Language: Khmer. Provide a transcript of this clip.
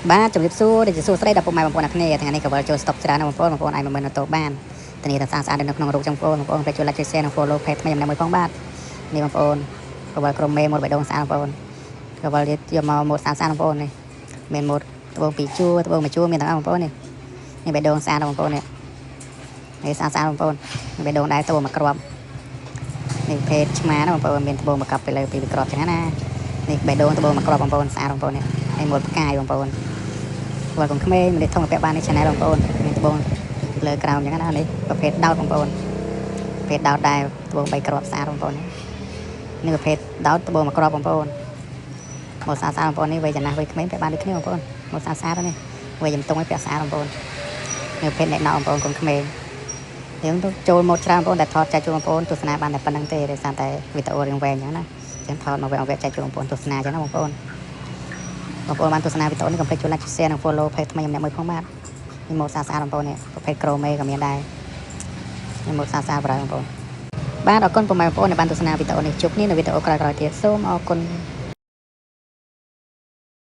បាទជំរាបសួរដែលជាសួស្តីដល់ពុកម៉ែបងប្អូនអ្នកគ្នាថ្ងៃនេះក៏វិលចូលស្តុកច្រើនណាស់បងប្អូនបងប្អូនអាចមកមើលនៅតូបានធានាថាស្អាតស្អាតនៅក្នុងរូបចឹងបងប្អូនបងប្អូនជួយ like ជួយ share និង follow page ថ្មីម្នាក់មួយផងបាទនេះបងប្អូនក៏វិលក្រុមមេម៉ូតបេះដូងស្អាតបងប្អូនក៏វិលយកមកម៉ូតស្អាតស្អាតបងប្អូននេះមានម៉ូតត្បូងពីរជួរត្បូងមួយជួរមានទាំងអស់បងប្អូននេះនេះបេះដូងស្អាតបងប្អូននេះនេះស្អាតស្អាតបងប្អូនបេះដូងដែរត្បូងមួយគ្រាប់នេះភេទឆ្មាណាបងប្អូនមានត្បូងមួយកប់ពីលើពីគ្រាប់ចឹងណានេះបេះដូងត្បូងមួយគ្រាប់បងប្អូនស្អាតបងប្អូននេះនេះម៉ូតផ្កាយបងប្អូន វត្តកងក្មេងមនុស្សធំពាក់បាននេះ channel បងប្អូនមានត្បូងលើក្រោមអញ្ចឹងណានេះប្រភេទដោតបងប្អូនប្រភេទដោតដែរត្បូង3គ្រាប់ស្អាតបងប្អូននេះនេះប្រភេទដោតត្បូង1គ្រាប់បងប្អូនមកស្អាតស្អាតបងប្អូននេះវ័យចំណាស់វ័យក្មេងពាក់បានដូចគ្នាបងប្អូនមកស្អាតស្អាតនេះវ័យចំតុងឲ្យពាក់ស្អាតបងប្អូននេះប្រភេទអ្នកណោបងប្អូនកូនក្មេងយើងទៅចូលម៉ូតច្រើនបងប្អូនតែថតចែកជូនបងប្អូនទស្សនាបានតែប៉ុណ្្នឹងទេដោយសារតែវីដេអូរៀងវែងអញ្ចឹងណាអញ្ចឹងថតមកវគ្គចែកជូនបងប្អូនទស្សនាអញ្ចឹងណាបងប្អូនបងប្អូនបានទស្សនាវីដេអូនេះកុំភ្លេចជួយ like share និង follow page ថ្មីម្នាក់មួយផងបាទនេះម៉ូតស្អាតស្អាតបងប្អូននេះប្រភេទក្រូមេក៏មានដែរនេះម៉ូតស្អាតស្អាតបណ្ដោយបងប្អូនបាទអរគុណពុកម៉ែបងប្អូនដែលបានទស្សនាវីដេអូនេះជួបគ្នានៅវីដេអូក្រោយៗទៀតសូមអរគុណ។